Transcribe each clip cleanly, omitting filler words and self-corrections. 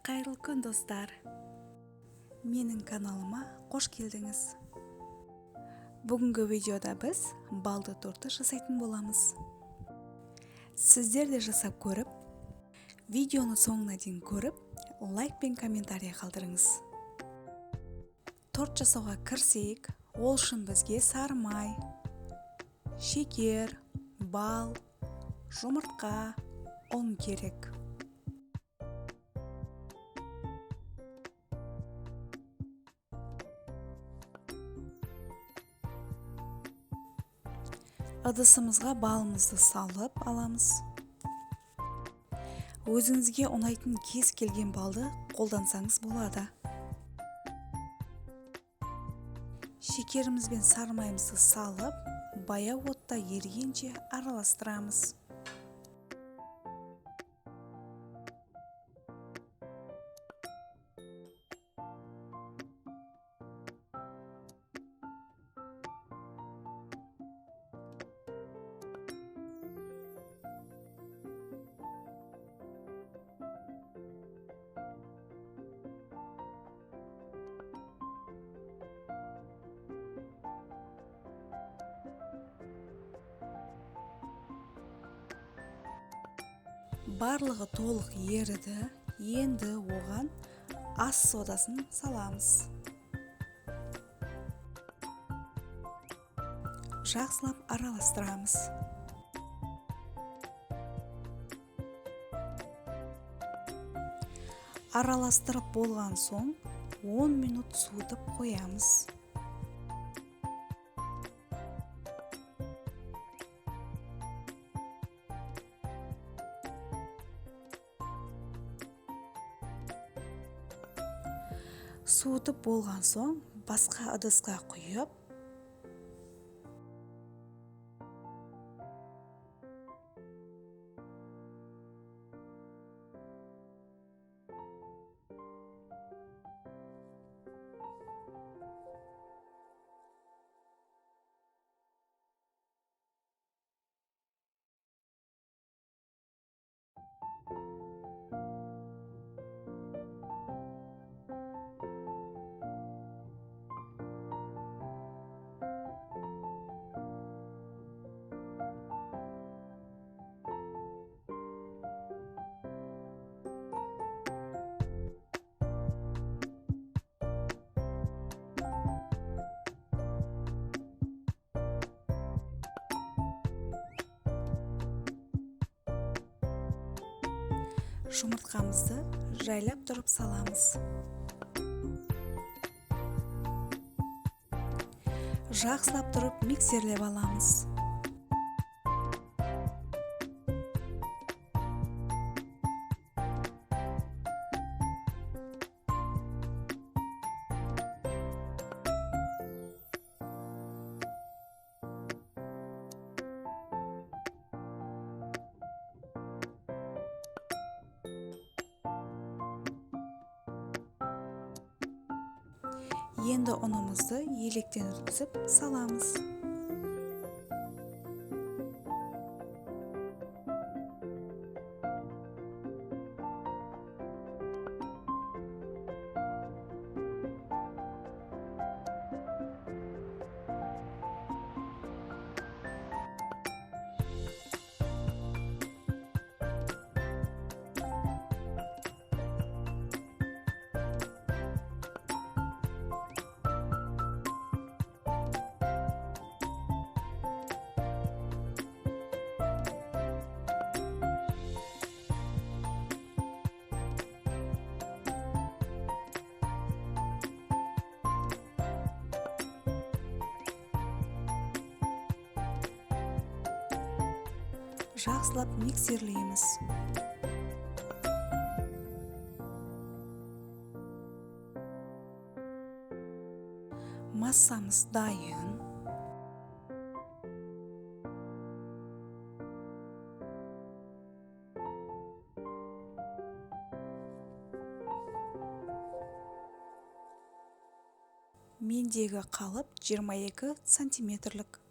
Қайырлы күн, достар! Менің каналыма қош келдіңіз. Бүгінгі видеода біз балды тортты жасайтын боламыз. Сіздер де жасап көріп, видеоны соңына дейін көріп, лайк пен комментарий қалдырыңыз. Торт жасауға кірісейік. Ол үшін бізге сары май, шекер, бал, жұмыртқа, ұн керек. Ыдысымызға балымызды салып аламыз. Өзіңізге ұнайтын кез келген балды қолдансаңыз болады. Шекеріміз бен сары майымызды салып, баяу отта ерігенше араластырамыз. Барлығы толық еріді. Енді оған ас содасын саламыз. Жақсылап араластырамыз. Араластырып болған соң 10 минут суытып қоямыз. Суытып болған соң басқа ыдысқа құйып, жұмыртқамызды жайлап тұрып саламыз. Жақсылап тұрып миксерлеп аламыз. Енді ұнымызды електен өткізіп саламыз. Жақсылап миксерлейміз. Массамыз дайын. Мендегі қалып 22 сантиметрлік.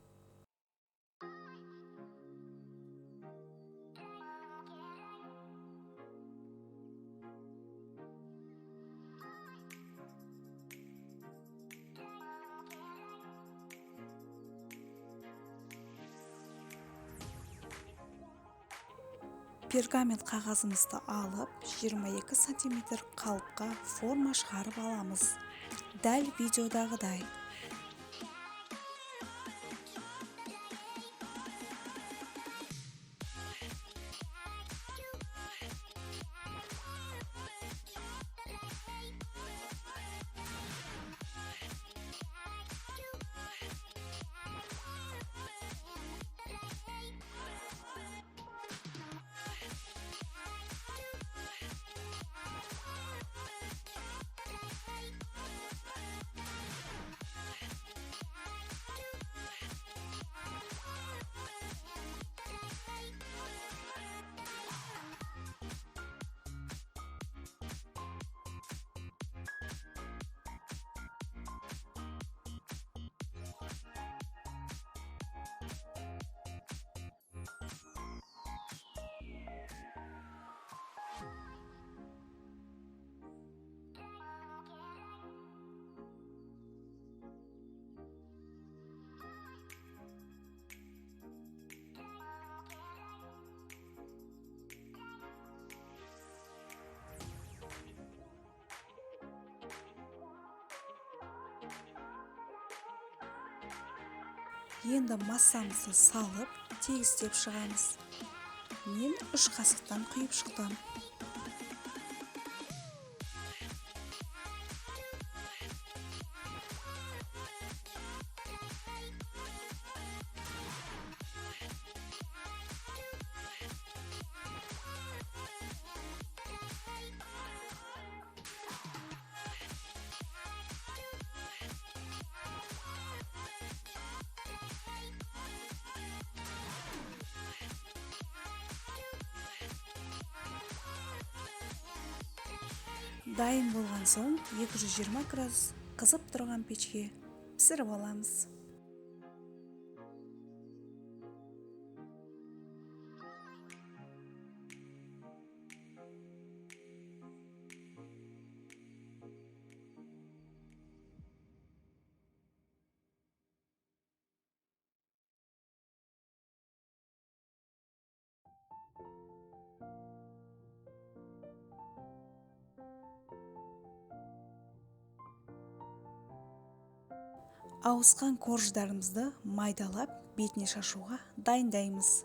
Пергамент қағазымызды алып, 22 сантиметр қалыпқа форма шығарып аламыз. Дәл видеодағыдай. Енді массамызды салып, тегістеп шығамыз. Мен 3 қасықтан құйып шықтым. Дайын болған соң 220 градус қызып тұрған пешке пісіріп аламыз. Ауысқан корждарымызды майдалап, бетіне шашуға дайындаймыз.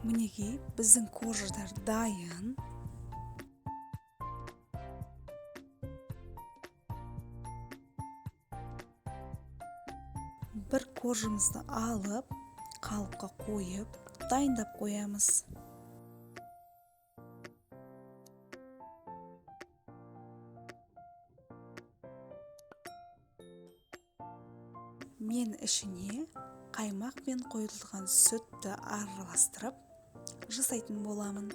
Мінекей, біздің корждар дайын. Бір коржымызды алып, қалыпқа қойып, дайындап қоямыз. Мен ішіне қаймақ пен қойылған сүтті араластырып жасайтын боламын.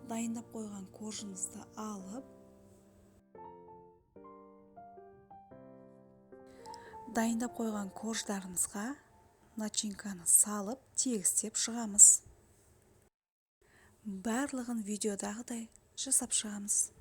Дайындап қойған коржымызды алып, дайындап қойған корждарымызға начинканы салып, тегістеп шығамыз. Барлығын видеодағыдай жасап шығамыз.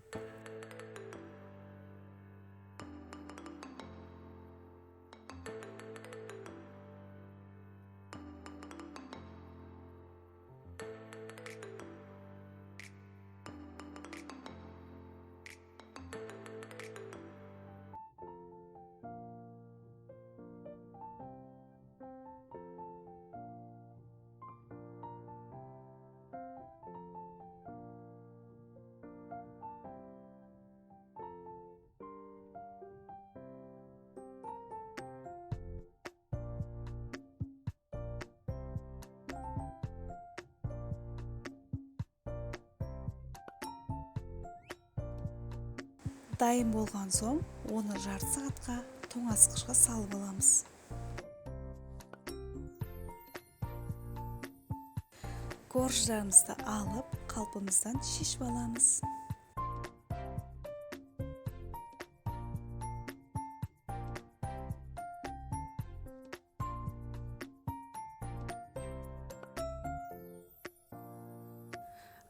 Дайын болған соң, оны жарты сағатқа тоңазытқышқа салып аламыз. Корждарымызды алып, қалпымыздан шешіп аламыз.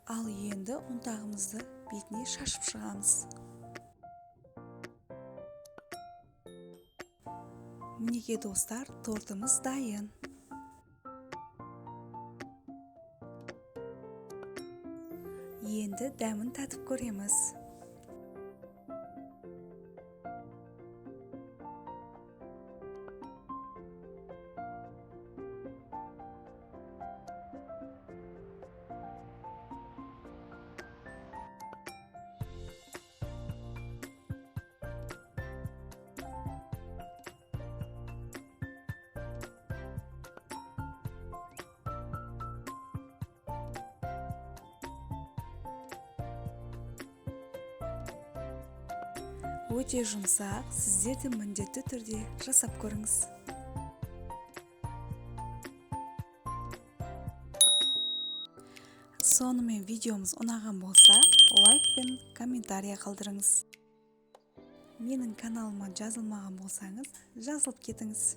Ал енді ұнтағымызды бетіне шашып шығамыз. Мінекей достар, тортымыз дайын. Енді дәмін татып көреміз. Өте жұмсақ, сіздер де міндетті түрде жасап көріңіз. Сонымен видеомыз ұнаған болса, лайк пен комментария қалдырыңыз. Менің каналыма жазылмаған болсаңыз, жазылып кетіңіз.